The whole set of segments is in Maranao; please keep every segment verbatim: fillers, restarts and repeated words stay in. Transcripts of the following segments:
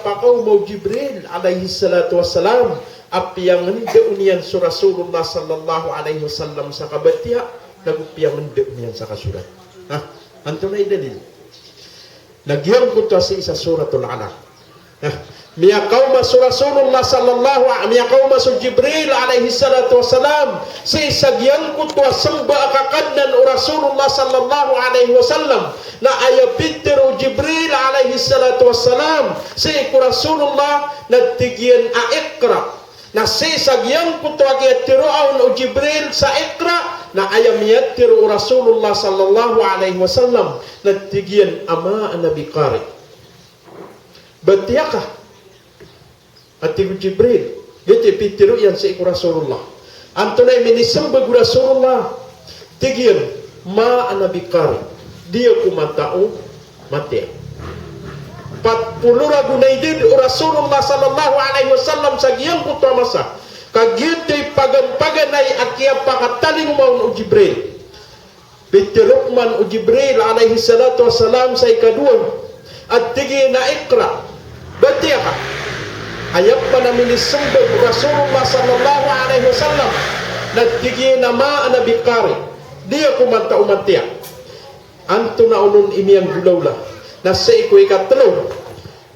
Pakaoma o Jibril alayhis salatu wassalam a piyangendaon iyan so Rasulullah sallallahu alayhi wasallam sa kabatiya, nago piyangendaon iyan sa kasorat. Ha? Antonaa i dalil? Na giyangkoto a sii sa Suratul Alaq. Ha? Miyakaoma so Rasulullah sallallahu a-, miyakaoma so Jibril alayhis salatu wassalam sii sa giyangkoto a semba a kakadnan o Rasulullah sallallahu alayhi wasallam. Na aya pitharo o Jibril alayhis salatu wassalam sii ko Rasulullah na tig iyan a iqra. Na sii sa giyangkoto a kiyatharo on o Jibril sa iqra, na aya miyatharo o Rasulullah sallallahu alayhi wasallam na tig iyan a ma ana biqari. Batiya ka. A tig o Jibril, giyoto i pitharo iyan sii ko Rasulullah. Antonaa i minisembag o Rasulullah? Tig iyan, ma ana biqari. Di ako matao matiya. Pat polo ragon a idad o Rasulullah sallallahu alayhi wasallam sa giyangkoto a masa. Ka giyoto i paganay a kiyapakatalingoma on o Jibril. Pitharo man o Jibril alayhis salatu wassalam sa ikadowa, a tig iyan a iqra, batiya ka. Aya pman a minisembag o Rasulullah sallallahu alayhi wasallam na tig iyan a ma ana biqari. Di ako matao matiya. Antonaa onon i miyanggolawla? Na sii ko ikatlo,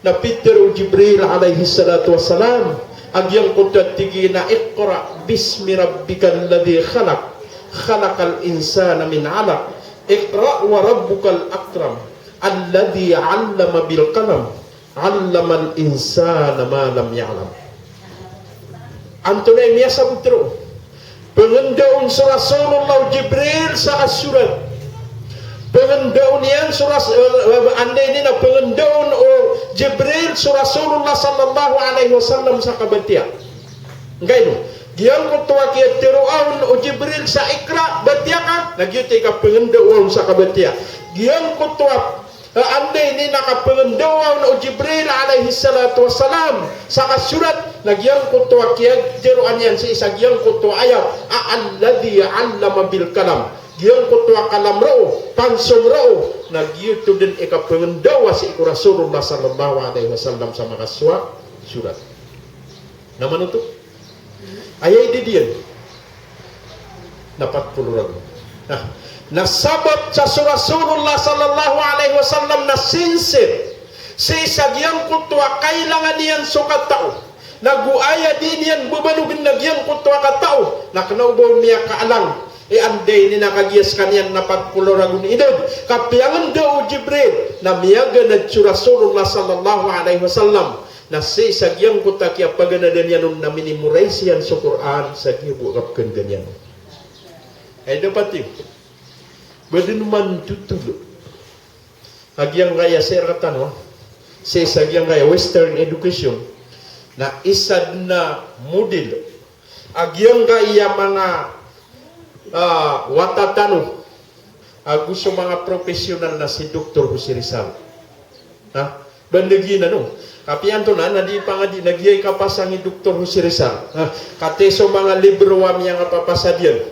na pitharo o Jibril alayhis salatu wassalam a giyangkoto a tig iyan a iqra bismi rabbikal ladhi khalaq, khalaqal insana min alaq, iqra wa rabbukal akram, alladhi allama bil qalam, allamal insana ma lam ya'lam. Antonaa i miyasabot roo? Pengendaon so Rasulullah o Jibril sa kasorat. Pengendaon iyan so Ras-, eh, eh, anday ini na pengendaon o Jibril so Rasulullah sallallahu alayhi wasallam sa kabatiya. Ngkaino, giyangkoto a kiyatharo on o Jibril sa iqra, batiya ka, na giyoto i kapengendaon sa kabatiya. Giyangkoto a Eh, anday ini na kapengendaon o Jibril alayhis salatu wassalam sa kasorat, na giyangkoto a kiyatharoa niyan sii sa giyangkoto a ayat a alladhi allama bil qalam. Giyangkoto a qalam roo, pansom roo, na giyoto den i kapengendawa sii ko Rasulullah sallallahu alayhi wasallam sa makasowa, sorat. Na manoto? Aya idad iyan na pat polo ragon. Na, na sabap sa so Rasulullah sallallahu alayhi wasallam na sincere sii sa giyangkoto a kailangan iyan so katao. Na go aya di niyan bebanogen na giyangkoto a katao. Na kena o ba on miyakaalang. Eh, anday ini na kagiya sekaniyan na pat polo ragon i idad. Ka piyangendao o Jibril na miyaganad so Rasulullah sallallahu alayhi wasallam. Na sii sa giyangkoto a kiyapaganadan iyan on na minimorize iyan so Qur'an sa giya bo a kapekenggan iyan on. Ay dapat iyo. Ba den man totolo a giyangkaya sii rektano, sii sa giyangkaya Western education, na isa den a model a giyangkaya manga, ah, wata tano ago so manga professional na si Doktor Jose Rizal. Ha? Bandegi na no. Kapiya antonaa na di pangadi na giya i kapasang i Doktor Jose Rizal. Ha? Katii so manga libro a miyangapapasad iyan.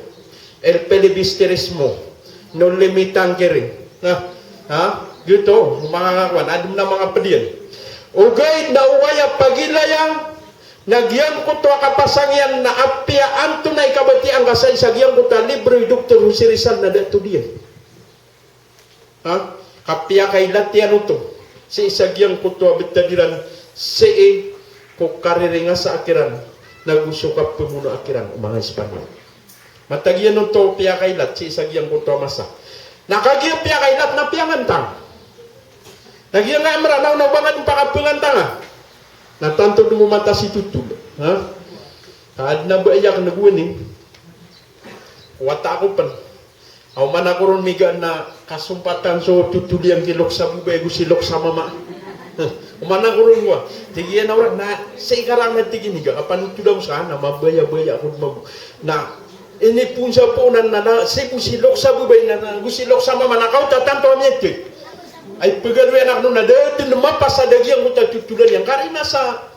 El Filibusterismo. No Limitangere. Ha? Ha? Giyoto, manga kakowan, adn a manga pd iyan. Ogaid na oway a pagilaya na giyangkoto a kapasang iyan na apiya antonaa i kabatiya angka sa isa giyangkoto a libro i Doktor Jose Rizal na da todiyan. Ha? Kapiya kailat iyan oto sii sa giyangkoto a btad iran sii ko kariringasa kiran nago so kapmonoa kiran o manga Espanyol. Matag iyan oto piyakailat sii sa giyangkoto a masa. Na kagiya piyakailat na piyangantang. Na giyangkaya Mranaw na o ba ngka dn pakapngantanga, na tanto dn mamata si totol. Ha? Ka adn a ba iyak na gowani. Wata ako pn. Aw, mana koron miga na kasompatan so totol iyan ki loks a babay ago si loks a mama. Mana koron wa. Tig iyan a wrang na sii ka rang na tig iyan iga kapanotolan sa na mabaya-baya ako dn mabo. Na inipon sa ponan na, na sii bo si loks a babay na, na go si loks a mama na kaoto a tanto a miyathay. Ay pagaloy anak no na da dn mapasad a giyangkoto a totolan iyan. Karina sa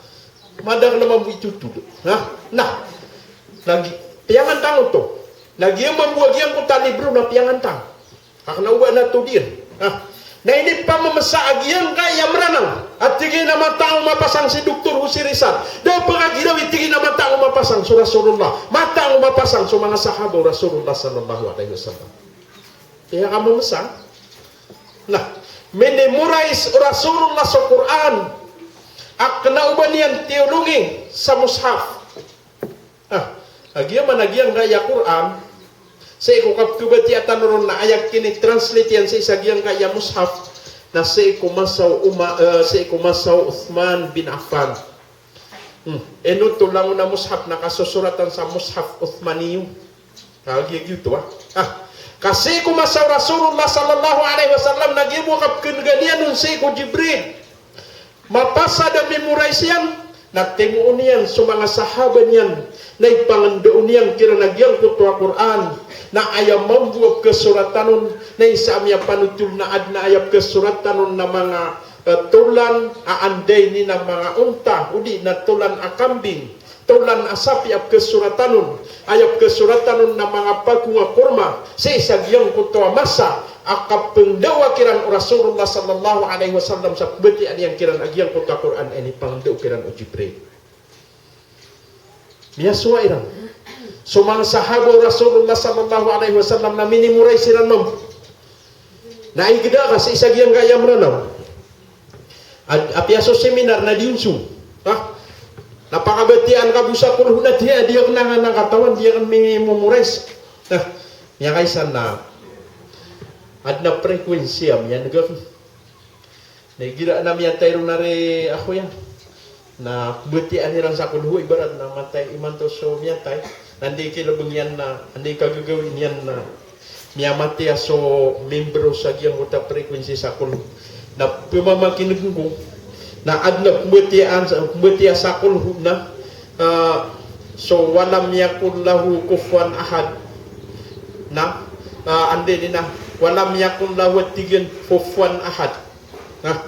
madakl a mambo i totol. Ha? Na. Na gi-, piyangantang oto. Na giya mambo a giyangkoto a libro na piyangantang. Ka kna o ba na todiyan. Ha? Na inipamamsa a giyangkaya Mranaw a tig iyan a matao mapasang si Doktor Jose Rizal. Da a pkagiraw i tig iyan a mataan o mapasang so Rasulullah, mataan o mapasang so manga sahaba o Rasulullah sallallahu alaihi wasallam. Aya kamamasa. Na, minimorize o Rasulullah so Qur'an a kna o ba niyan tiyolongi sa mushaf. Ah, a giya man a giyangkaya Qur'an, sii ko kapkhabatiyaa tano ron na aya kinitranslate iyan sii sa giyangkaya mushaf, na sii ko masa o Uma-, eh, sii ko masa o Uthman bin Affan. Hmm. Ino oto langon a mushaf na kasosoratan sa mushaf Uthmaniyo. Kagiya giyoto, ah. Ah. Ka sii ko masa o Rasulullah sallallahu alaihi wasallam na giya bo a kapkhan'gan iyan on sii ko Jibril. Mapasad a memorize iyan, na timoon iyan so manga sahaba niyan, na ipangndao niyan kiran a giyangkoto a Qur'an, na aya mambo a pkhasoratan on, na isa a miyapanotol na adn a aya pkhasoratan on na manga, eh, tolan, a anda ini na manga onta, odi na tolan a kambing, tolan a sapi a pkhasoratan on, aya pkhasoratan on na manga pagong a korma, sii sa giyangkoto a masa a kapngndao kiran o Rasulullah sallallahu alaihi wasallam sa pmbatiyaan iyan kiran a giyangkoto a Qur'an a inipangndao kiran o Jibril. Miyasowa iran. So manga sahaba o Rasulullah sallallahu alaihi wasallam na minimorize iran mambo. Na igda ka sii sa giyangkaya Mranaw. Ad-, apiya so seminar na di on so. Ha? Na pakabatiyaan ka bo sa kulhu na di, di akn anan katawan, di akn mi-memorize. Na, miyakaisa na adn a frequency a miyan'g akn. Na igira a miyatay ron ari a koya, na pmbatiyaan iran sa kulhu, ibarat na matay imanto so miyatay, na anda i kilbng iyan na, anda i kagagawii niyan na miyamatiya so membro sa giyangkoto a frequency sa kulhu. Na pmamakin'g ko, na adn a pmbatiyaan sa, pmbatiya sa kulhu na, ah, so walam yakun lahu kufuwan ahad. Na, ah, anda ini na, walam yakun lahu, tig iyan, kufuwan ahad. Na,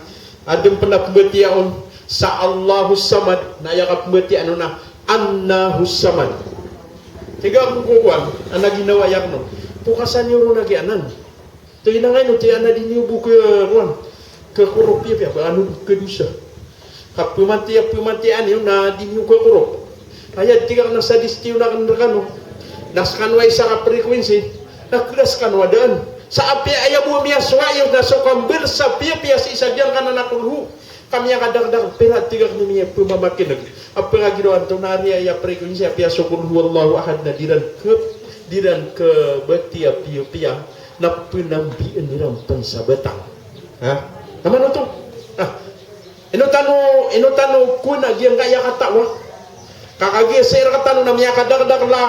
adn pn a pmbatiya on sa Allahus Samad, na aya kapmbatiyaan on na Annahus Samad. Tig akn ko kowan, ana ginawai akn on. Pokasan iyo ron a giyanan. Tig iyan a ngaino, tig iyan a di niyo bo kha-, kowan, khakorop iyan, ba ano kadosa. Kapmatiya, pmatiyaan iyo na di niyo khakorop. Aya tig akn a suggestion akn rkano. Na skano a isa ka frequency, na kna skano a daan. Sa apiya aya bo a miyasowa iyo na so kambal sa piyapiya sii sa giyangkanan a kulhu. Ka miyakadakdak, pira, tig akn, i miyapmamakin'g. Apiya giraw antonaa ari aya frequency, apiya so Qul huwallahu ahad na di iran kha-, di iran khabatiya piyapiya, na pnambian iran pn sa batang. Ha? Na mano oto? Ha? Ino tano, ino tano kowan a giyangkaya kataw a? Ka kagiya sii rktano na miyakadakdak la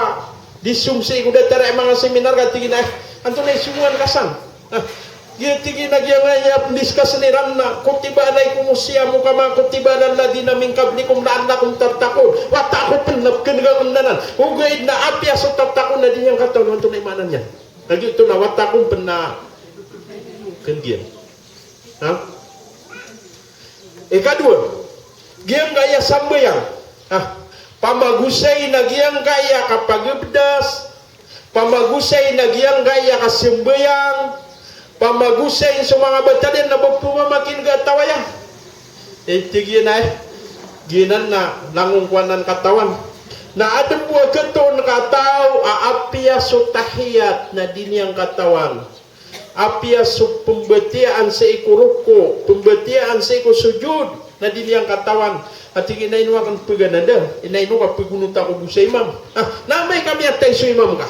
di song sii ko datar a manga seminar ka tig iyan a, eh, antonaa i songowan ka san? Ah, giya tig iyan a giyangkaya pndiscuss iran na, kutiba alaykumus siyamu kama kutiba alal ladhina min qablikum la'allakum tattaqun. Wata ko pn na pkhan'g akn anan. Ogaid na apiya so tattaqun na di niyan katawan antonaa i maana niyan. Na giyoto na wata ko pn na pkhan'g iyan. Ha? Ikadowa, giyangkaya sambayang. Ha? Pamagosay na giyangkaya kapagabdas, pamagosay na giyangkaya kasambayang, pamagosay so manga batal iyan na ba pmamakin'g a taw aya. Eh, tig iyan a, eh, giyanan na langon ko anan katawan. Na adn bo a khatoon ka taw a apiya so tahiyat na di niyan katawan. Apiya so pmbatiyaan sii ko roko, pmbatiyaan sii ko sujud, na di niyan katawan. A tig iyan a ino akn pganada, ino ka pgonota ko bo sa imam. Ah, na amay ka miyatay so imam ka.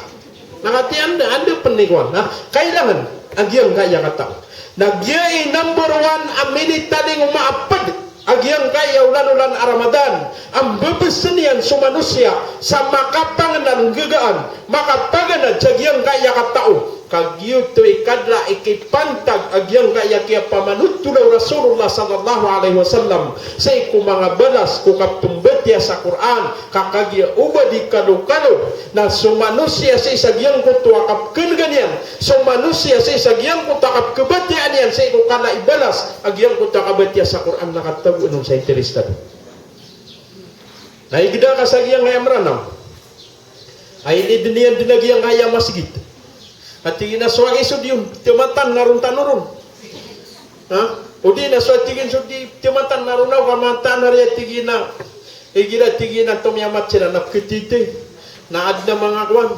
Na katii anda, anda pn i kowan. Ah, kailangan a giyangkaya kataw. Na giya i number one a minitalingoma a pd a giyangkaya olan-olan a Ramadan, a mbabasn iyan so manosiya sa makapangnal nggagaan, makapaganad sa giyangkaya kataw. Ka giyoto i kadla i kipantag a giyangkaya kiyapamanotol o Rasulullah sallallahu alaihi wasallam sii ko manga balas ko kapmbatiya sa Qur'an, ka kagiya o ba di kalokalo na so manosiya sii sa giyangkoto a kapkhan'gan iyan, so manosiya sii sa giyangkoto a kapkhabatiyaan iyan sii ko kala i balas a giyangkoto a kabatiya sa Qur'an na katagoan on sa interes tano. Na igda ka sa giyangkaya Mranaw a inidn iyan dn a giyangkaya masgit. A tig iyan a so agi so di on, tmatan na ron tano ron. Ha? O di na so a tig iyan so di, timataan na roo na o kamataan a riya tig iyan a, igira tig iyan a tomiyamat siran na pkititi. Na adn a manga kowan,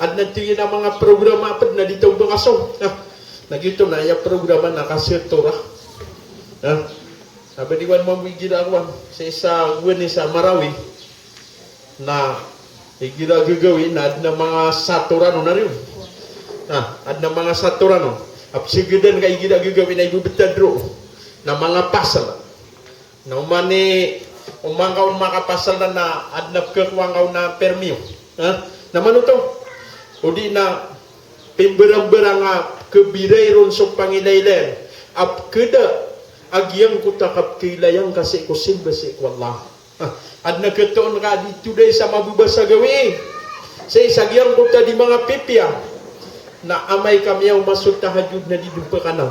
adn a tig iyan a manga programa a pd na di taw bakaso. Na, na giyoto na aya programa na kasatora. Na, na ba di kowan mambo igira kowan, sa isa gowani sa Marawi. Na igira gagawii na adn a manga sator ano na riyo. Na adn a manga sator ano. A psagadan ka igira gagawii na ibebetad roo na manga pasal. Na oman i, oman ka on makapasal na, na adn a pkhakowa ngka on a permiyo. Ha? Na mano oto? O di na pimbarangbarang a kabiray ron so pangilaylayan a pkhada a giyangkoto a kapkhailaya ngka sii ko simba sii ko Allah. Ah, adn a khatoon ka a di todai sa mababasa gawii. Sii sa giyangkoto a di manga pipiya. Na amay ka miyaoma so tahajjud na di dn pkanaw.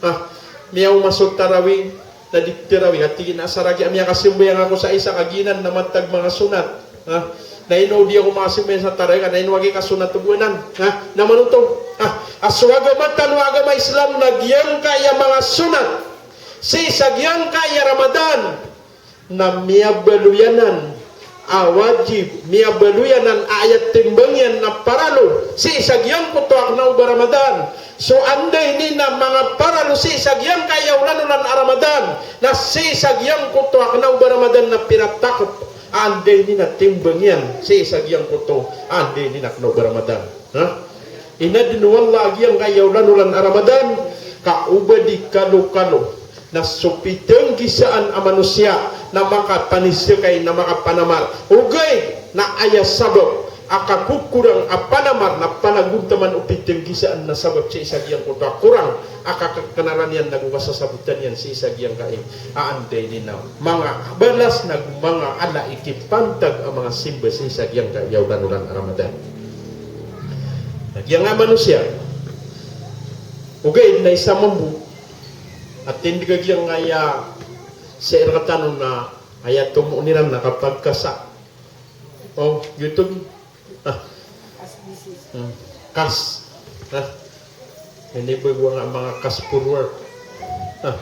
Ah, miyaoma so tarawih na di tarawih. A tig iyan a asar a giya miyakasambayang ako sa isa ka giyanan na matag manga sonat. Ah, na ino di ako makasambayang sa tarawih ka, na ino aki ka sonat bo anan. Ah, na mano oto? Ah, a so agama tano a agama Islam na giyangkaya manga sonat sii sa giyangkaya Ramadan na miyabaloy anan a wajib, miyabaloy anan a aya timbang iyan na paralo sii sa giyangkoto a kna o ba Ramadan. So anda ini na manga paralo sii sa giyangkaya olan-olan a Ramadan, na sii sa giyangkoto a kna o ba Ramadan na pira takp a anda ini na timbang iyan sii sa giyangkoto a anda ini na kna o ba Ramadan. Ha? Inadn o Allah a giyangkaya olan-olan a Ramadan, ka o ba di kalokalo na so pitanggisaan a manosiya na makapanisakay, na makapanamar. Ogaid na aya sabap a kakokorang a panamar na panagontaman o pitanggisaan na sabap sii sa giyangkoto a korang a kakaknaraniyan nago kasasabotan iyan sii sa giyangkai a anda ini na manga balas nago manga ala i kipantag a manga simba sii sa giyangkaya olan-olan a Ramadan. Na giyangkaya manosiya, ogaid na isa mambo a tindg a giyangkaya sii rktano na aya tomo iran na kapagkasa. O, YouTube. Ah. Hmm. Kas. Ah. Ini bo gowani a manga kas for work. Ah.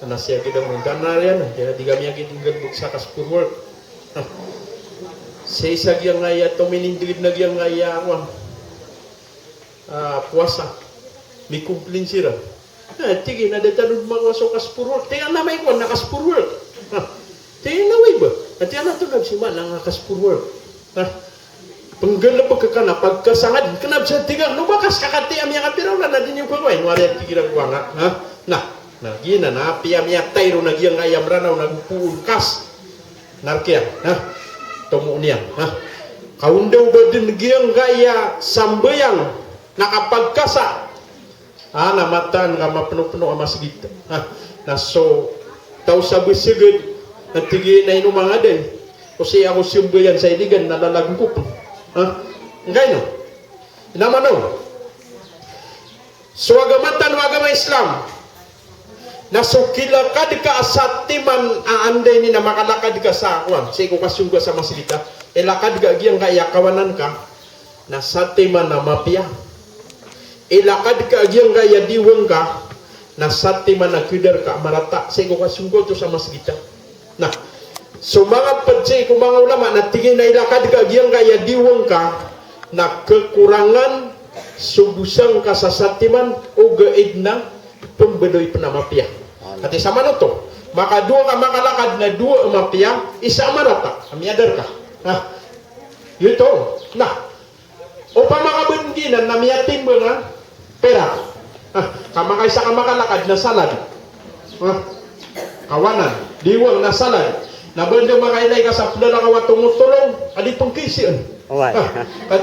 Ana siya gida mo dana riyan, kaya di kami agi tinggal buksa kas for work. Ah. Sii sa giyangkaya tominindgid na giyangkaya, wah. Ah, powasa. Mikomplain siran. Ah, tig iyan a da tano dn makowa so kas for work. Tig iyan a amay ko na kas for work. Ah, tig iyan a oway ba? Ah, tig iyan a antonaa bs i maana a kas for work. Ah, pnggalbk ka na pagkasa ngka dn. Kna bs a tig iyan a no ba kas ka, katii a miyakapira olan a di niyo kowai. Ino ari a tig iran ko anga. Ah, na, na giyanan a apiya miyatay ron a giyangkaya Mranaw na go poon kas. Na rk iyan, ha? Tomo iyan, ha? Ka o da o ba dn giyangkaya sambayang na kapagkasa. Ah, na mataan ka mapnopno a masgit. Ha? Na so taw sa bsgd, na tig iyan a ino mangaday. O sii ako sambayang sa iligan na lalagn ko pn. Ha? Ngkaino? Na mano? So agama tano a agama Islam, na so kilakad ka a satiman a anda ini na makalakad ka sa kowan, sii ko kasong ka sa masgit a, ilakad ka a giyangkaya kawanan ka na satiman a mapiya. Ilakad ka a giyangkaya diwang ka na satiman a kadar ka a marata, sii ko kasong ka oto sa masgit a. Na so manga pd sii ko manga ulama na tig iyan a ilakad ka a giyangkaya diwang ka na kkorangan so dosa ngka sa satiman, ogaid na pmbaloy pn a mapiya. Katii sa mano oto? Makadowa ka makalakad na dowa a mapiya, isa a marata a miyadar ka. Ha? Giyoto. Na opama ka ba dn giyanan na miyatimbang a pira. Ah, ka makaisa ka makalakad na salad. Ah, kawanan, diwang na salad. Na ba dn makailay ka sa plalakaw a tomotolong a di pngkiisaan. Oway. Ah,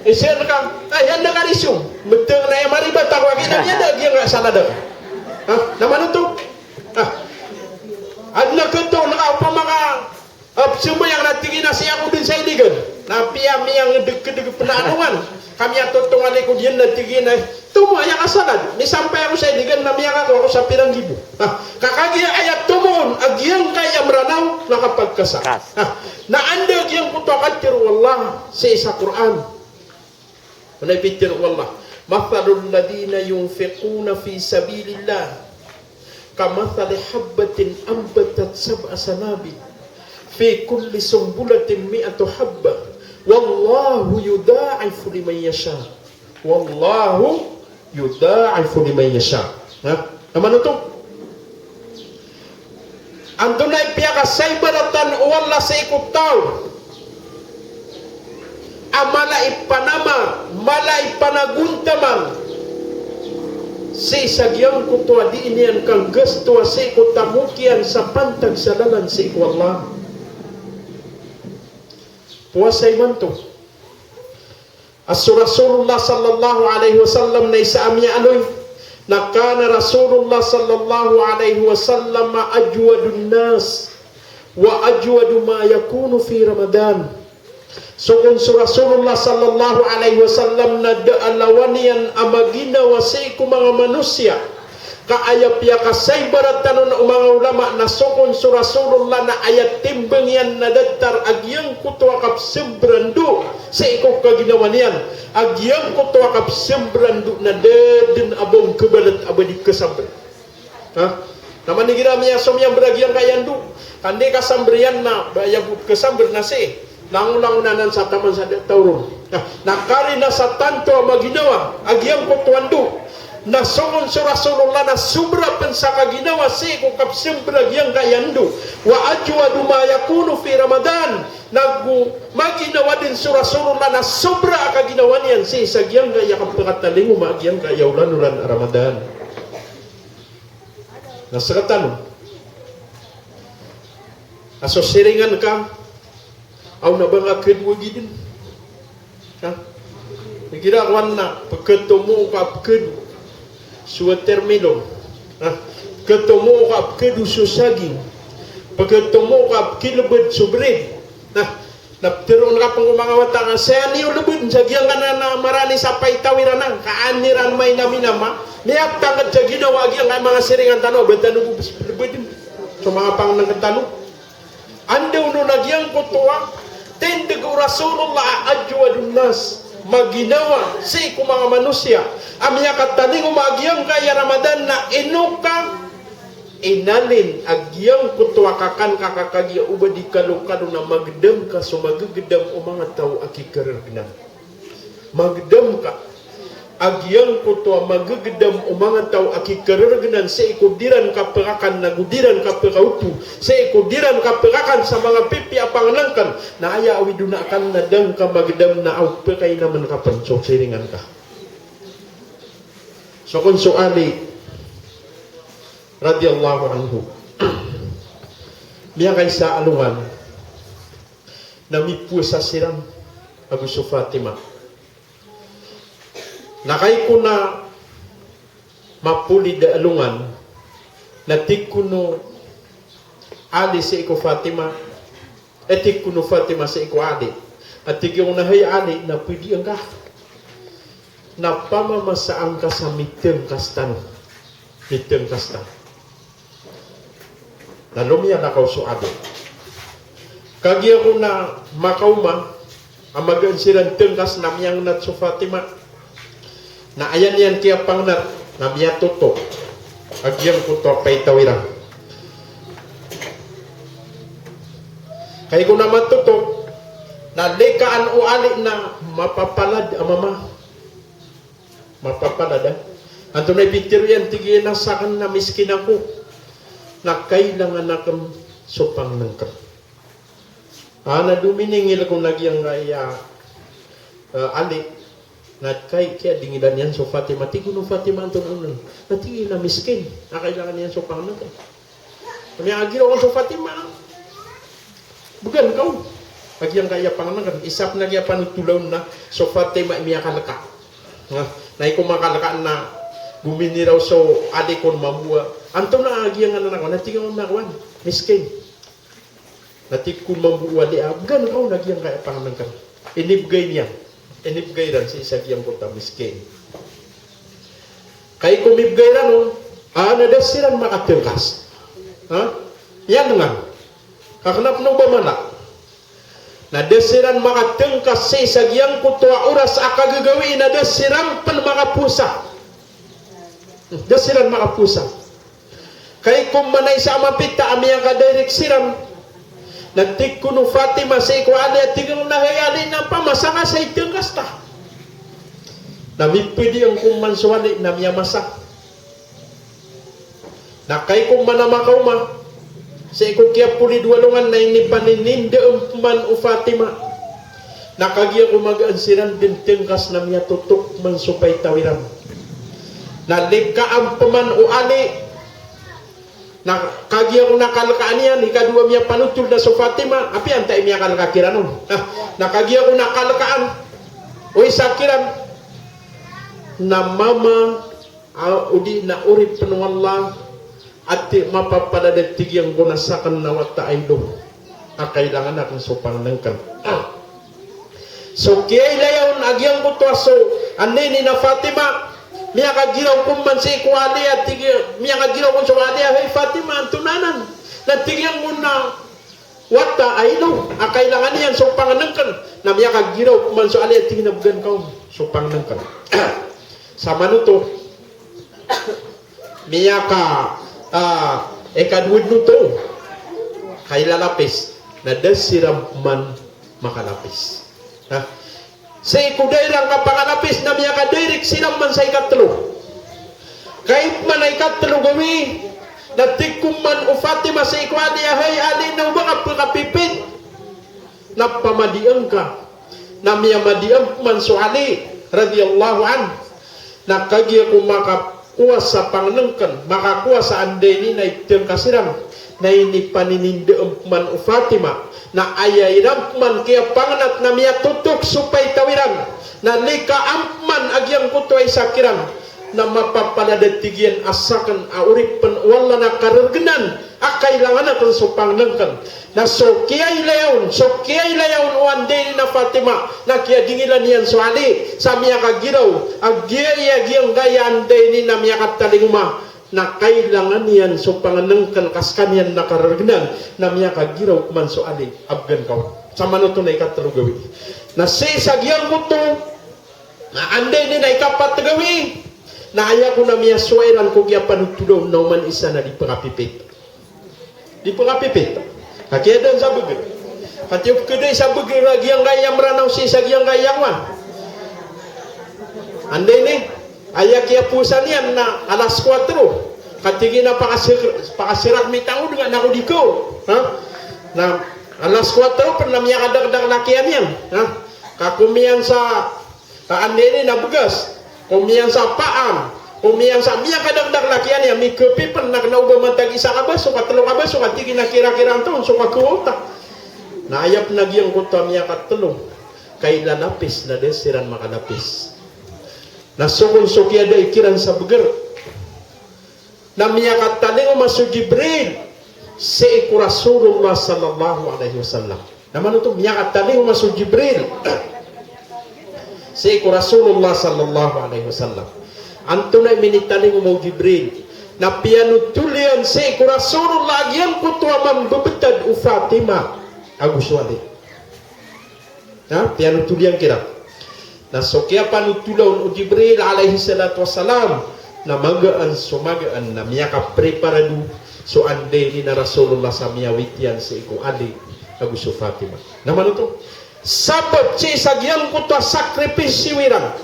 isian ka, ay, anda ka risong. Mtng na aya maribat ako a giyanan, aya da giyangkaya salad ako. Ah, na mano oto? Ah, adn a khatoon ka opama ka a pzambayang na tig iyan a sii ako dn sa iligan. Na apiya miyangdgdg pn a anongan ka miyatotongal i ko diyan na tig iyan a, tomo aya kasalad. Misampay ako sa iligan na miyakakowa ako sa pirang gibo. Ha, ka kagiya aya tomo on a giyangkaya Mranaw na kapagkasa. Kas. Ha, na anda giyangkoto a katharo o Allah sii sa Qur'an. Mana i pitharo o Allah, "Mathalul ladhina yunfiquna fi sabilillah, kamathali habbatin ambatat sab'a sanabil, fi kulli sumbulatin mi'atu habbah, wallahu yudha'ifu liman yasha'. Wallahu yudha'ifu liman yasha'. Ha? Aya maana oto? Antonaa i piyakasaibaratan o Allah sii ko taw a mala i panamar, mala i panagontaman sii sa giyangkoto a dii niyan kanggastowa sii ko tamok iyan sa pantag sa lalan sii ko Allah. Powasa imanto. A so Rasulullah sallallahu alaihi wasallam na isa a miyaaloy na kana Rasulullah sallallahu alaihi wasallam ajwadun nas wa ajwadu ma yakunu fi Ramadan. So kon so Rasulullah sallallahu alaihi wasallam na da a lawan iyan a maginawa sii ko manga manosiya. Ka aya piyakasaibaratan on o manga ulama na so kon so Rasulullah na aya timbang iyan na datar a giyangkoto a kapsambaran do sii ko kaginawa niyan, a giyangkoto a kapsambaran do na da dn a ba on kabalat a ba di kasambar. Ha? Na man igira miyasomiyan bra giyangkaya ndo, ka anda i kasambar iyan na ba aya bo kasambar na sii. Langolangon anan sa taman sa da taw ron. Na, na karina sa tanto a maginawa a giyangkoto a ndo. Na so kon so Rasulullah na sobra pn sa kaginawa sii ko kapsambar a giyangkaya ndo. Wa ajwadu ma yakunu fi Ramadan. Nago maginawa dn so Rasulullah na sobra a kaginawa niyan sii sa giyangkaya kapakatalingoma a giyangkaya olan-olan a Ramadan. Na sktano a so siringan ka, aw na ba nga kado a gidn. Ha? Igira kowan na pkatomo ka pkado so watermelon. Ha? Pkatomo ka pkado so saging. Pkatomo ka pkilbd so brid. Ha? Na ptharoon ka pn ko manga wata nga, saya niyo lbdn sa giyangkanan a marani sa paitaw iran a, ka an iran mainaminama, miyatangkd sa ginawa a giyangkaya manga siringan tano, ba tano bo lbdn so manga pangnngkn tano. Anda on a giyangkoto a tindg o Rasulullah a ajwadun nas, maginawa sii ko manga manosiya a miyakatalingoma a giyangkaya Ramadan na ino ka inalin a giyangkoto a kakan ka ka kagiya o ba di kalokalo na magdam ka so magagdam o manga taw a kikarargnan. Magdam ka a giyangkoto a magagdam o manga taw a kikarargnan sii ko di ran kapkakan nago di ran kapkaoto, sii ko di ran kapkakan sa manga pipiya a pangnngkn, na aya awid on a kan na da ngka magdam na aw pkainamn ka pn so siringan ka. So kon so Ali radhiyallahu anhu, miyakaisa a alongan na mipowasa siran ago so Fatima. Na kagiya ko na mapolid a alongan, na tig kon o Ali sii ko Fatima, eh, tig kon o Fatima sii ko Ali. A tig iyan a hay Ali, na pwede angka na pamamasaan ka sa mitngkas tano. Mitngkas tano. Na lomiyalakaw so Ali. Kagiya ko na makaoma a magaan siran tngkas na miyangnat so Fatima. Na aya niyan kiyapangnat na miyatotok a giyangkoto a paitaw iran. Kagiya ko na matotok na likaan o Ali na mapapalad a mama. Mapapalad a. Antonaa i pitharo iyan? Tig iyan a sakn na miskin ako. Na kailangan akn so pangnngkn. A, na dominingil ko na giyangkaya, eh, Ali. Na kay, kiyadingilan iyan so Fatima. Tig o Fatima antonaa on? Na tig iyan a miskin. Na kailangan iyan so pangnngkn. Miyagiraw on so Fatima. Bgan ka on a giyangkaya pangnngkn. Isa pn a giya panothola on na so Fatima i miyakalka. Na, na iko makalka na gominiraw so Ali kon mambo a, antonaa a giyanganan ako? Na tig iyan a kowan, miskin. Na tig kon mambo o Ali a, bgan ka on a giyangkaya pangnngkn. Inibgay niyan. Inibgay iran sii sa giyangkoto a miskin. Kagiya ko mibgay iran on, a, na da siran makatngkas. Ha? Iyan nga. Ka kna pn o ba mala. Na da siran makatngkas sii sa giyangkoto a oras a kagagawii na da siran pn makapowasa. Da siran makapowasa. Kagiya ko man a isa a mapita a miyaka-direct siran. Na tig kon o Fatima sii ko Ali a tig iyan a hay Ali, na pamasa ka sa itengkas ta. Na mipedi angkoman so Ali na miyamasa. Na kagiya ko man a makaoma sii ko kiyapolid o alongan na inipaninindaan peman o Fatima. Na kagiya ko magaan siran den tengkas na miyatotok man so paitaw iran. Na likaan peman o Ali. Na kagiya ko na kalekaan iyan, ikadowa miyapanotol na so Fatima, apiya antaa i miyakaleka kiran on. Na, na kagiya ko na kalekaan o isa kiran, na mama, a, odi na oripen o Allah, a tig, mapapalad a tig iyan ko na saken na wata a ilo a kailangan aken so pangenengken. So kiyailaya on a giyangkoto a so, anda ini na Fatima, miyakagiraw ko man sii ko Ali a tig, miyakagiraw ko so Ali a hay Fatima, antonaa anan? Na tig iyan ko na wata a ilo a kailangan iyan so pangenengken. Na miyakagiraw ko man so Ali a tig iyan a began ka on so pangenengken. Samanoto, miyaka, ah, ikadowa den oto, kailalapis, na da siran man makalapis. Ha? Sii ko da iran kapakalapis na miyaka-direct siran man sa ikatelo. Kagiya man a ikatelo gawii, na tig ko man o Fatima sii ko Ali a hay Ali, na oba ka pekapipit. Na pamadian ka. Na miyamadian man so Ali radiyallahu anhu. Na kagiya ko makakowa sa pangenengken, makakowa sa anda ini na itengkas iran, na inipaninindaan man o Fatima. Na aya iran man kiyapangenat na miyatotok so paitaw iran. Na likaan man a giyangkoto a isa kiran. Na mapapalad a tig iyan a saken a oripen o Allah na kareregenan a kailangan aken so pangenengken. Na so kiyailaya on, so kiyailaya on o anda ini na Fatima, na kiyadingilan iyan so Ali sa miyakagiraw a giya, iya giyangkaya anda ini na miyakatalingoma na kailangan iyan so pangenengken ka sekaniyan na kareregenan, na miyakagiraw ko man so Ali a began ka on. Samanoto na ikatelo gawii. Na sii sa giyangkoto na anda ini na ikapat gawii, na aya ko na miyasowa iran ko kiyapanotola on na oman isa na di pekapipit. Di pekapipit. Ka kiyadan sa beger. Ka tiyo pekeda i sa beger a giyangkaya Mranaw sii sa giyangkaya wan. Anda ini, aya kiyaposan iyan na alas kuwatro. Ka tig iyan a pakasir-, pakasirak mitangod nga na ko di ko. Ha? Na alas kuwatro pen na miyakadakdak lakian iyan. Ha? Ka komiyan sa Ka anda ini na begas, komiyan sa paan, komiyan sa miyakadakdak lakian iyan, mikepipen na kena oba matag isa ka baso, ka telo ka baso, ka tig iyan a kirakira antonaa on so kakowa ta. Na aya pen a giyangkoto a miyakatelo, kailalapis na da siran makalapis. Na so kon so kiyadai kiran sa beger. Na miyakatalingoma so Jibril sii ko Rasulullah sallallahu alaihi wasallam. Na manoto, miyakatalingoma so Jibril sii ko Rasulullah sallallahu alaihi wasallam. Antonaa i minitalingoma o Jibril? Na piyanotol iyan sii ko Rasulullah a giyangkoto a mambebetad o Fatima ago so Ali. Ha? Piyanotol iyan kiran. Na so kiyapanotola on o Jibril alayhis salatu wassalam, na magaan so magaan na miyakapreparado so anda ini na Rasulullah sa miyawit iyan sii ko Ali ago so Fatima. Na manoto, sabap sii sa giyangkoto a sakripisyo iran.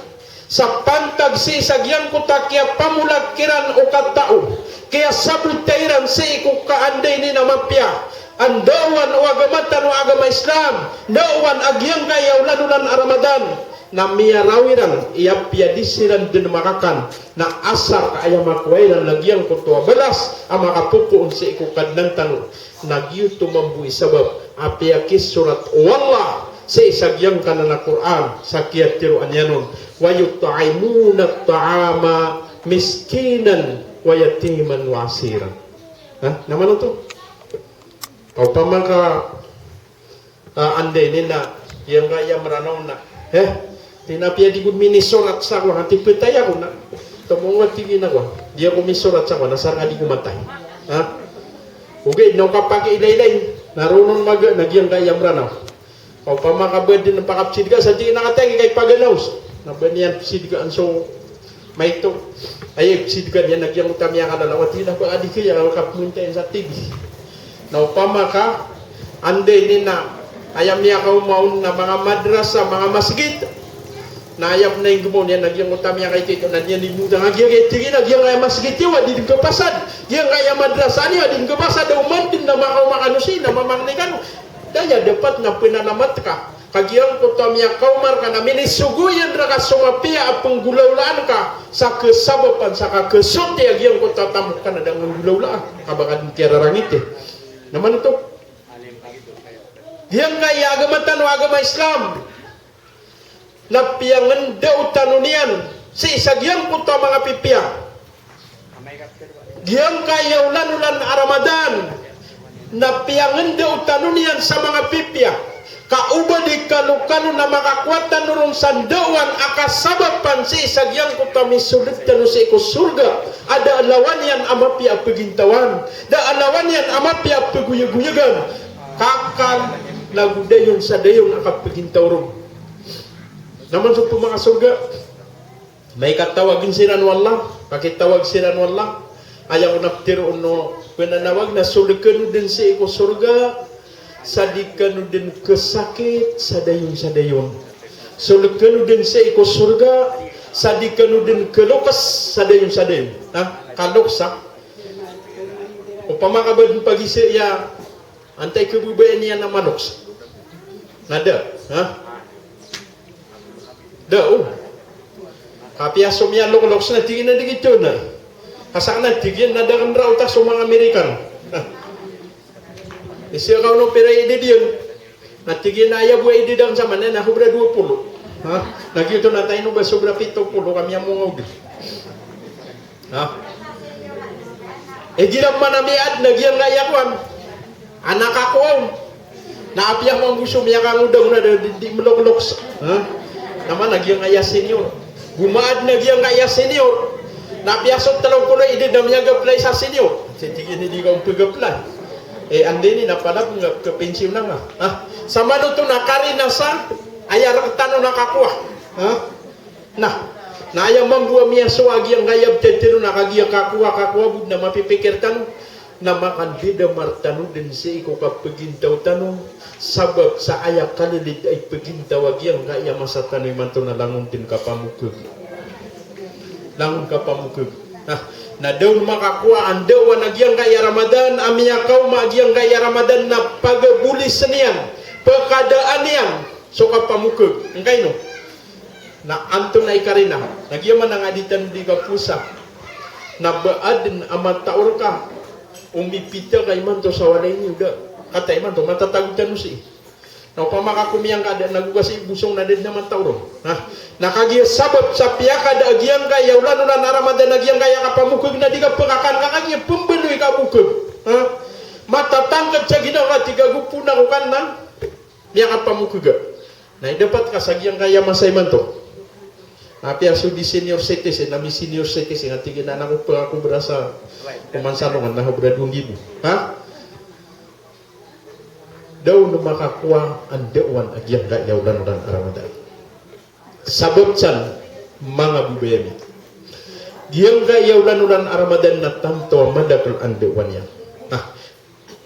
Sa pantag sii sa giyangkoto a kiyapamolak kiran o katao, kiyasabota iran sii ko kaanda ini na mapiya a ndaowan o agama tano a agama Islam, ndaowan a giyangkaya olan-olan a Ramadan, na miyaraw iran i apiya di siran den makakan, na asar ka aya makowa iran na giyangkoto a balas a makapopoon sii ko Kadnan tano. Na giyoto mambo i sabap a piyakisorat o Allah sii sa giyangkanan a Qur'an sa kiyatharoa niyan on, "Wa yut'imuna at-ta'ama miskinan wa yatiman wa asira." Ha? Na manoto? Opama ka, ah, anda ini na, giyangkaya Mranaw na, he, tig iyan a apiya di ko minisorat sa kowan, anti petay ako na. Tomo nga tig iyan a kowan, di ako misorat sa kowan, asar ka di ko matay. Ha? Ogaid na o kapakailaylay, na roo on magaan a giyangkaya Mranaw. Opama ka ba den pakapsidga sa tig iyan a katay ka ipaganaw. Na ba niyan psidgaan so Maito, aya ipsidgan iyan a giyangkoto a miyakalalaw a tig iyan a ba a di kaya kapminta iyan sa T V. Na opama ka anda ini na aya miyakaoma on na manga madrasa, manga masgit, na aya pn a inggmaw niyan a giyangkoto a miyakaito-ito na di niyan inggmaw a giyangkaya tig iyan a giyangkaya masgit iyo a di dn kapasad, giyangkaya madrasa niyo a di dn kapasad, a oman dn na makaoma kano sii na mamangni kano. Da aya dapat na pnalamat ka. Ka giyangkoto a miyakaoma rka na minisogo iyan rka so mapiya a pnggolawlaan ka sa kasabapan sa kakasoti a giyangkoto a tamok ka na da nggolawlaan ka ba ka dn kiyararangiti. Na mano oto? Giyangkaya agama tano a agama Islam na piyangndao tano niyan sii sa giyangkoto a manga pipiya. Giyangkaya olan-olan a Ramadan na piyangndao tano niyan sa manga pipiya. Ka o ba di kalokalo na makakowa tano ron sa ndaowan a kasabapan sii sa giyangkoto a misold tano sii ko sorga a da a lawan iyan a mapiya a pagintawan, da a lawan iyan a mapiya a pagoyagoyagan. Ka kal na go dayon sa dayon a kapagintaw ron. Na man so pmakasorga, na ikatawag siran o Allah, pakitawag siran o Allah. Aya ko na ptharoon o pnanawag na sold kano dn sii ko sorga sa di kano dn kasakit sa dayon sa dayon. Sold kano dn sii ko sorga sa di kano dn kaloks sa dayon sa dayon. Ha? Kaloks, ha? Opama ka ba dn pagizaan iyan, antaa i khababayaan iyan a maloks? Na da, ha? Da, o. Kapiya so miyalokloks na tig iyan a di giyoto na. Ka sakn na tig iyan na da kn raota so manga Amerikano. Ha? Isa ka ono pira i idad iyan. Na tig iyan a aya bo a idad akn sa maana na sobra dowa polo. Ha? Na giyoto na taino ba sobra pito polo ka miyamongaw dn. Ha? Igira pman a miyaadn a giyangkaya kowan a nakakowa on. Na apiya mambo so miyakangodangoda a di, di mlokloks. Ha? Na man a giyangkaya senior. Go maadn a giyangkaya senior. Na apiya so tlo polo i idad na miyag-apply sa senior. Sii tig iyan a di ka on pag-apply. E, anda ini na palapn nga kapensiyona nga. Ha? Sa mano oto na karina sa aya rktano na kakowa. Ha? Na, na aya mambo a miyasowa a giyangkaya ptharoon a kagiya kakowa, kakowa bo dn a mapipikir tano, na makandidamar tano dn sii ko kapagintaw tano, sabap sa aya kalilid a ipagintaw a giyangkaya masa tano imanto na langon dn kapamokhag. Langon kapamokhag. Na, na da on makakowa a ndaowan a giyangkaya Ramadan, a miyakaoma a giyangkaya Ramadan na pagabolisen iyan, pkadaan iyan so kapamokhag. Angkaino? Na antonaa i karina? Na giya man a ngadi tano di kapowasa. Na ba adn a mataor ka o mipita ka imanto sa walay niyo da. Kata imanto, matatago tano sii. Na opama ka ko miyangkada na go ka sii bosong na da dn a mataor on. Ha? Na kagiya sabap sa piyakada a giyangkaya olan-olan a Ramadan a giyangkaya kapamokhag na di ka pkakan ka kagiya pmbaloy ka mokhag. Ha? Matatangkd sa ginawa ka tig a go pn ako kan na miyakapamokhag. Na idapat ka sa giyangkaya masa imanto. Na apiya so di senior citizen, ami senior citizen, a tig iyan a na ko pn ako brasa koman sa alongan na sobra dowa nggibo. Ha? Da on makakowa a ndaowan a giyangkaya olan-olan a Ramadan. Sabap san manga babay ami, giyangkaya olan-olan a Ramadan na tanto a madakl a ndaowan iyan. Ha?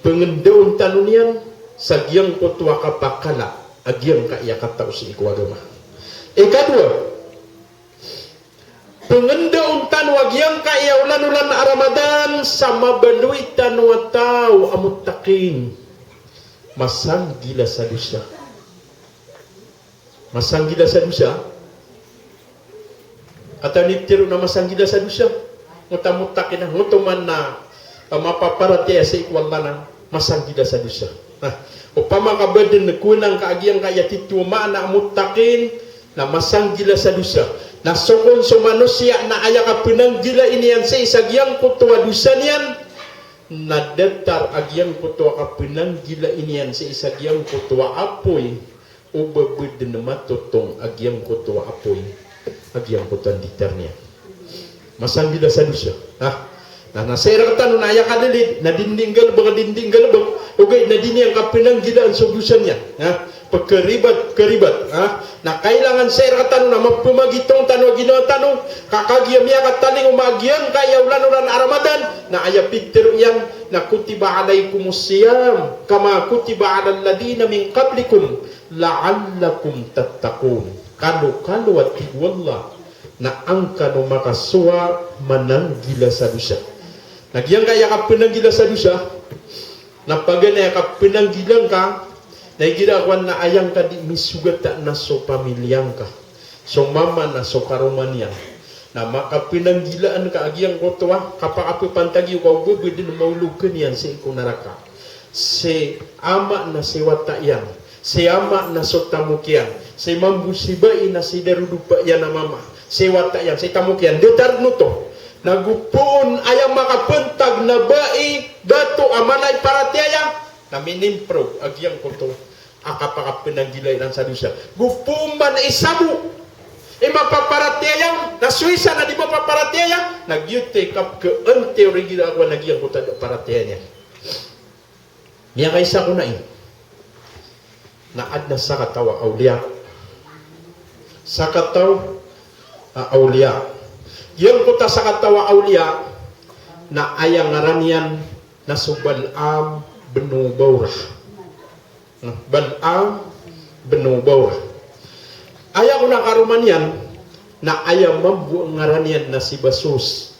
Pngndaon tano niyan sa giyangkoto a kapakala a giyangkaya katao sii ko agama. Ikadowa, pngndaon tano a giyangkaya olan-olan a Ramadan sa mabaloy tano a taw a muttaqin. Masanggila sa dosa. Masanggila sa dosa. Katawan i pitharo na masanggila sa dosa. Ngoto a muttaqin, ngoto man na, ah, mapaparatiyaya sii ko Allah na masanggila sa dosa. Na opama ka ba dn kowaan ka a giyangkaya titho a maana a muttaqin na masanggila sa dosa. Na so kon so manosiya na aya kapnanggilai niyan sii sa giyangkoto a dosa niyan, na datar a giyangkoto a kapnanggilai niyan sii sa giyangkoto a apoy, o ba bo dn matotong a giyangkoto a apoy a giyangkoto a nditar niyan. Masanggila sa dosa. Ha? Na, na sii rktano na aya kalilid, na di niyan nggalbk, di niyan nggalbk, ogaid na di niyan kapnanggilaan so dosa niyan. Ha? Pkharibat, kharibat. Ha? Na kailangan sii rktano na mapmagitong tano a ginawa tano, ka kagiya miyakatalingoma a giyangkaya olan-olan a Ramadan, na aya pitharo iyan, na kutiba alaykumus siyam, kama kutiba alal ladhina min qablikum, la'allakum tattaqun. Kalokalo a tig o Allah, na an kano makasowa mananggila sa dosa. Na giyangkaya kapnanggila sa dosa, na paganay a kapnanggila ngka, na igira kowan na aya ngka di misogat na so pamilya ngka, so mama na so karoma niyan. Na makapnanggilaan ka a giyangkoto a kapakapphantagi o ka o ba dn maolog ka niyan sii ko naraka. Si ama na si wata iyan, si ama na so tamok iyan, si mambo si bai na si darodopa iyan a mama, si wata iyan, si tamok iyan, datar oto. Na go poon aya makapantag na bai, dato a mala i paratiyaya, na minimprove a giyangkoto a kapakapnanggila iran sa dosa. Go poon man i sabo i mapaparatiyaya, na so isa na di mapaparatiyaya, na giyoto i kapkhaantiyor igira kowan a giyangkoto a da paratiyaya niyan. Miyakaisa ko na i, na adn a sakataw a awliya. Sakataw a awliya. Giyangkoto a sakataw a awliya, na aya ngaran iyan na so Bal'am bin Bawrah. Bal'am bin Bawrah. Aya kon a karoma niyan, na aya mambo a ngaran iyan na si Basus.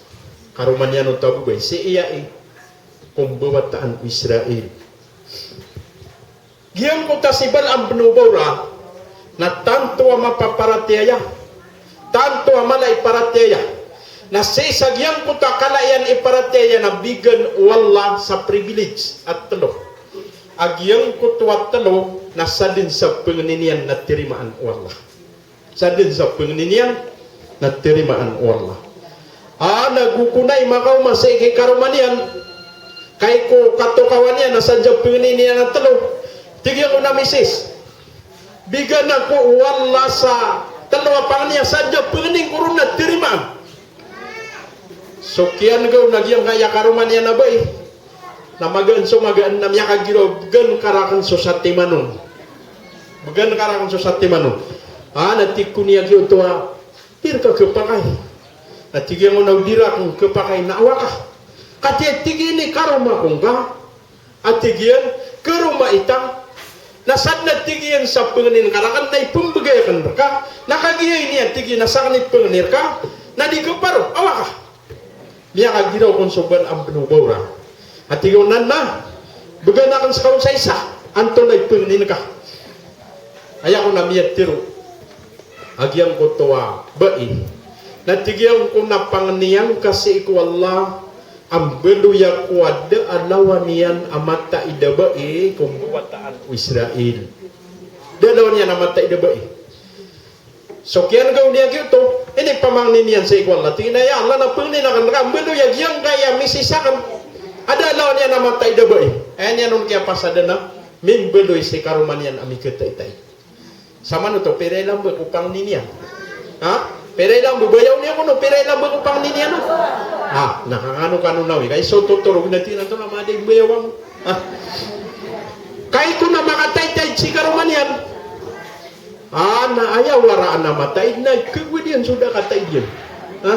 Karoma niyan oto a babay, sii aya i ko mbawataan o Israel. Giyangkoto a si Bal'am bin Bawrah, na tanto a mapaparatiyaya, tanto a mala i paratiyaya. Na sii sa giyangkoto a kala iyan i paratiyaya na bigan o Allah sa privilege a tlo. A giyangkoto a tlo na sadn sa pangnin iyan na tarimaan o Allah. Sadn sa pangnin iyan na tarimaan o Allah. A, na go kon i makaoma sii ki karoma niyan, kai ko katokawan iyan na sadn sa pangnin iyan a tlo. Tig iyan ko na misis, bigan ako o Allah sa tlo a pangnin a sadn sa pangnin ko ron na tarimaan. So kiyan'ga on a giyangkaya karoma niyan a bai, na magaan so magaan na miyakagiraw, bgan ka rakn so satiman on. Bgan ka rakn so satiman on. A, na tig kon iyan giyoto a, di rka khapakay. Na tig iyan on a o di rakn khapakay na awa ka. Katii a tig iyan i karoma ko ngka. A tig iyan, karoma ita. Na sadn a tig iyan sa pangnin ka rakn na ipmbgay akn rka. Na kagiya ini a tig iyan a sakn i pangni rka, na di khaparo, awa ka. Miyakagiraw kon so Bal'am bin Bawrah. A tig iyan on na, bgan akn ska on sa isa, antonaa i pangnin ka. Aya kon a miyatharo a giyangkoto a bai, na tig iyan kon a pangnin ka sii ko Allah a mbaloy ako a da a lawan iyan a mataid a bai ko mbawataan o Israel. Da a lawan iyan a mataid a bai. So kiyan'ga on iyan giyoto, inipamangni niyan sii ko Allah. Tig iyan a, ya Allah, na pangnin akn rka a mbaloy a giyangkaya misis akn a da a lawan iyan a mataid a bai. Aya niyan on kiyapasadan a mimbaloy si karoma niyan a mikataitaid. Samanoto, pira i lamba ko pangni niyan? Ha? Pira i lamba, bayaw niyan kon o pira i lamba ko pangni niyan? Ha, na kangano kano na wi. Kay so totorog na tig iyan antonaa mada i bayaw angko. Ha? Kay kon a makataitaid si karoma niyan. A, na aya waraan a mataid na kagowad iyan so da kataid iyan. Ha?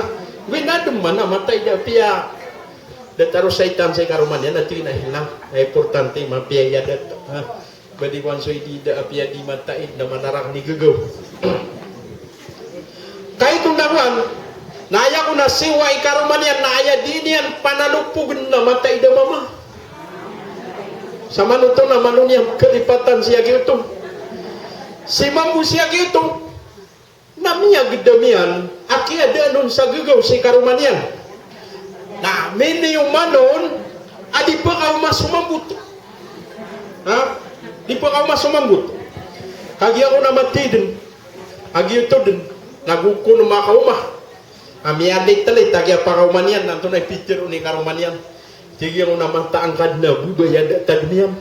Wi na dn man a mataid a piya datar o saitan si karoma niyan, na tig iyan a hilang. Na importante mapiya i adat. Ha? Ba di kowan so idi da a piya di mataid na manarak ni gagaw. Kay kon a kowan, na aya kon a siwa i karoma niyan na aya di niyan panalopogn na mataid a mama. Samanoto na malo niyan kalipatan sii a giyoto. Si mambo sii a giyoto. Na miyagdam iyan a kiyadaan on sa gagaw si karoma niyan. Na miniyoman on a di pkaoma so mambot. Ha? Di pkaoma so mambot. Kagiya kon a mataid dn a giyoto dn, na go kon makaoma a miyalitlit a giyapakaoma niyan, na antonaa i pitharo i karoma niyan. Tig iyan on a mataan ka dn a babay a da tadm iyan.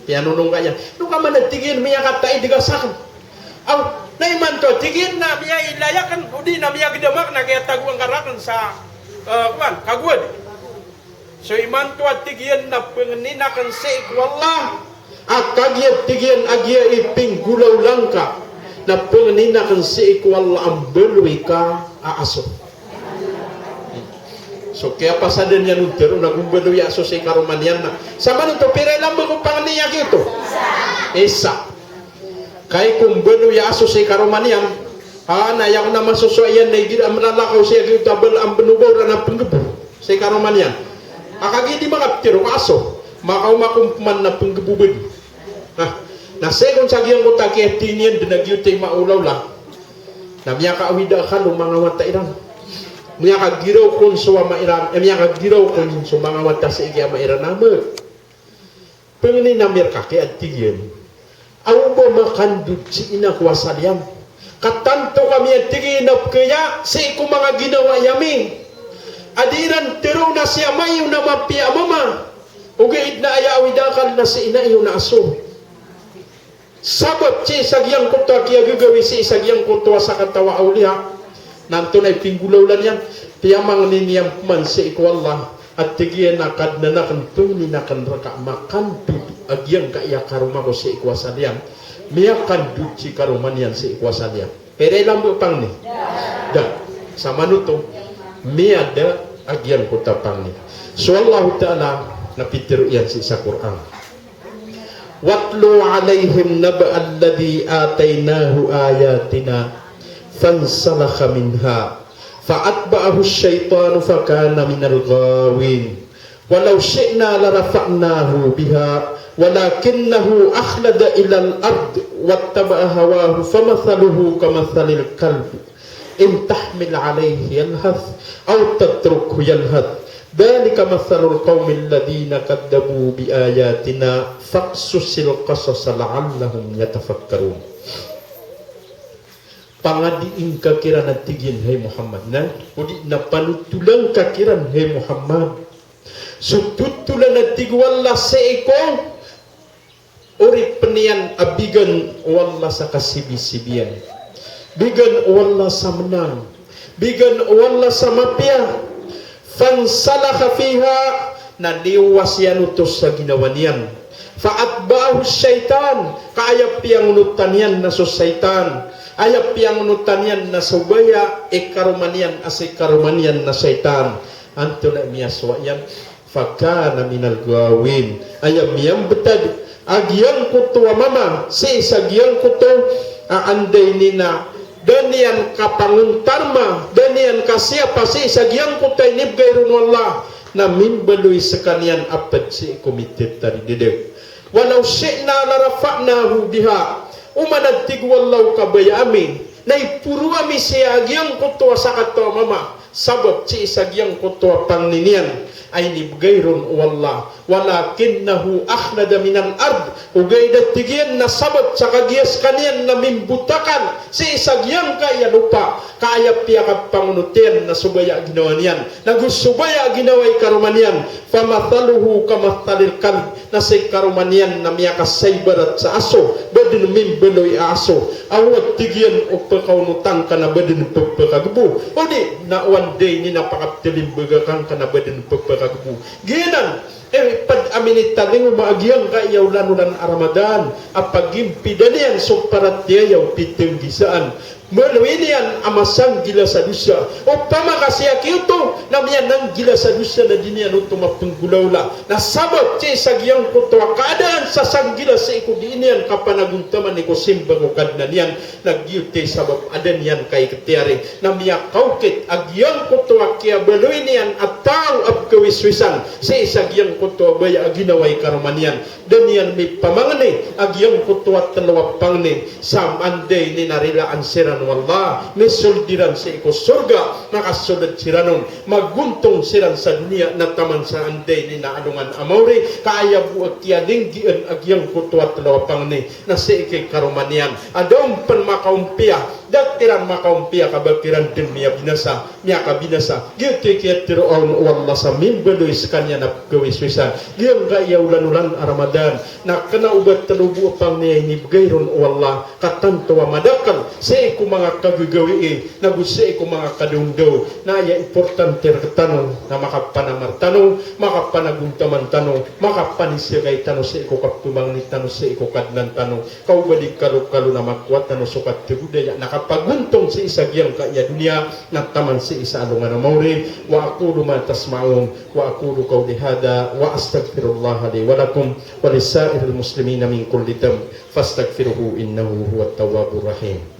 Piyanonong ka iyan. Ino ka man a tig iyan miyakataid ka sakn. Aw, na imanto a tig iyan na miyailay akn, odi na miyagdam akn a kiyatagoan ka rakn sa, eh, kowan, kagowad. So imanto a tig iyan na pangnin akn sii ko Allah a kagiya tig iyan a giya i pinggolawla ngka na pangnin akn sii ko Allah a mbaloy ka a aso. So kiyapasadan iyan on tharoon a go mbaloy a aso sii karoma niyan na. Samanoto pira i lamba ko pangni a giyoto? Isa. Kay ko mbaloy a aso sii karoma niyan, a na aya ko na masosowa iyan na igira a mlalakaw sii a giyoto a bala a mbnobaw ran a pnggbo sii karoma niyan. A kagiya di makaptharo ka aso, makaoma ko mpman na pnggbo badi. Na, na sii kon sa giyangkoto a kiyathay niyan dn a giyoto i maolawla. Na miyakaawid a akal o manga wata iran. Miyakagiraw kon so ama iran, eh, miyakagiraw kon so manga wata sii ki ama iran a ma. Pangnin ami rka ki a tig iyan a o ba makandod si ina ko asal iyan. Ka tanto kami a tig iyan a pkaya sii ko manga ginawa iyan ami a di iran tharoon a si ama iyo na mapiya a mama. Ogaid na aya awid a akal na si ina iyo na aso. Sabap sii sa giyangkoto a kiyagagawii sii sa giyangkoto a sakataw a awliya. Na antonaa i pinggolawla niyan? Piyamangni niyan pman sii ko Allah a tig iyan a Kadnan akn, pangnin akn rka a makandod a giyangkaya karoma ko sii ko asal iyan. Miyakandod si karoma niyan sii ko asal iyan. Pira i lamba o pangni? Da. Samanoto miyada a giyangkoto a pangni. So Allahu Ta'ala na pitharo iyan sii sa Qur'an. واتل عليهم نبأ الذي آتيناه آياتنا فانسلخ منها فأتبعه الشيطان فكان من الغاوين. ولو شئنا لرفعناه بها ولكنه أخلد إلى الأرض واتبع هواه فمثله كمثل الكلب إن تحمل عليه يلهث أو تتركه يلهث ذلك مثل القوم الذين كذبوا بآياتنا فاقصص القصص لعلهم يتفكرون. Pangadiin ka kiran a tig iyan, hay Muhammad, na, odi na panotolan ka kiran, hay Muhammad, so totolan a tig o Allah sii ko oripn iyan a bigan o Allah sa kasibisibiyan. Bigan o Allah sa mnang. Bigan o Allah sa mapiya. Fansalakha fiha, na liyowas iyan oto sa ginawa niyan. Fa atba'ahu shaytan, ka aya piyangonotan iyan na so shaytan. Aya piyangonotan iyan na so baya i karoma niyan a si karoma niyan na shaytan. Antonaa i miyasowa iyan? Fakana minal ghawin. Aya miyambtad a giyangkoto a mama sii sa giyangkoto a anday niyan a da niyan kapangontarma, da niyan kasiyapa sii sa giyangkoto a inibgay ron o Allah, na mimbaloy skaniyan a pd sii ko mitataridadeg. Walaw shi'na larafa'nahu biha. Oman a tig o Allah o kabaya ami, na iporo ami sii a giyangkoto a sakataw a mama. Sabap sii sa giyangkoto a pangni niyan a inibgay ron o Allah. Walakinnahu akhlada minal ard. Ogaid a tig iyan na sabap sa kagiya skaniyan na mimbotakal sii sa giyangkaya lopa, ka aya piyakapangonot iyan na so baya a ginawa niyan, na go so baya a ginawa i karoma niyan. Famathaluhu kamathalil kalb. Na si karoma niyan na miyakasaibarat sa aso, ba dn mimbaloy a aso. Aw a tig iyan o pkaonotan ka na ba dn ppkagbo. Odi na o anday niyan a pakaptalimbagakan ka na ba dn ppkagbo. Giyanan, eh, pd a minitalingoma a giyangkaya olan-olan a Ramadan a pagimpidan iyan so paratiyaya o pitnggisaan. Mbaloy niyan a masanggila sa dosa. Opama ka sii a giyoto na miyananggila sa dosa na di niyan oto mapnggolawla. Na sabap sii sa giyangkoto a kaadaan sa sanggila sii ko di niyan kapanagontaman i ko simba ko Kadnan iyan, na giyoto i sabap a da niyan kaikhtiyari na miyakaokit a giyangkoto a kiyabaloy niyan a taw a pkawiswisan sii sa giyangkoto a baya a ginawa i karoma niyan. Da niyan mipamangni a giyangkoto a tlo a pangni sa anday niyan a rilaan siran o Allah, misold iran sii ko sorga, makasold siran on, magontong siran sa doniya na taman sa anday niyan a alongan a maori, ka aya bo a kiyalinggian a giyangkoto a tlo a pangni na sii ki karoma niyan a da on pn makaompiya Da kiran makaompiya ka ba kiran dn miyabinasa, miyakabinasa. Giyoto i kiyatharo on o Allah sa mimbaloy skaniyan a pkhawisowisan. Giyangkaya olan-olan a Ramadan na kna o ba tlo bo a pangni a inibgay ron o Allah, ka tanto a madakl sii ko manga kagagawii, nago sii ko manga kadaondaw. Na aya importante rktano na makapanamar tano, makapanagontaman tano, makapanisiyagay tano sii ko kapmangni tano sii ko Kadnan tano. Ka o ba di kalokalo na makowa tano so kathagodaya na kapagontong sii sa giyangkaya doniya na taman sii sa alongan a maori. Wa aqulu ma tasma'un, wa aqulu qawli hadha, wa astaghfirullaha li wa lakum, wa lisairil muslimina min kulli dhanb, fastaghfiruhu innahu huwat tawwabur rahim.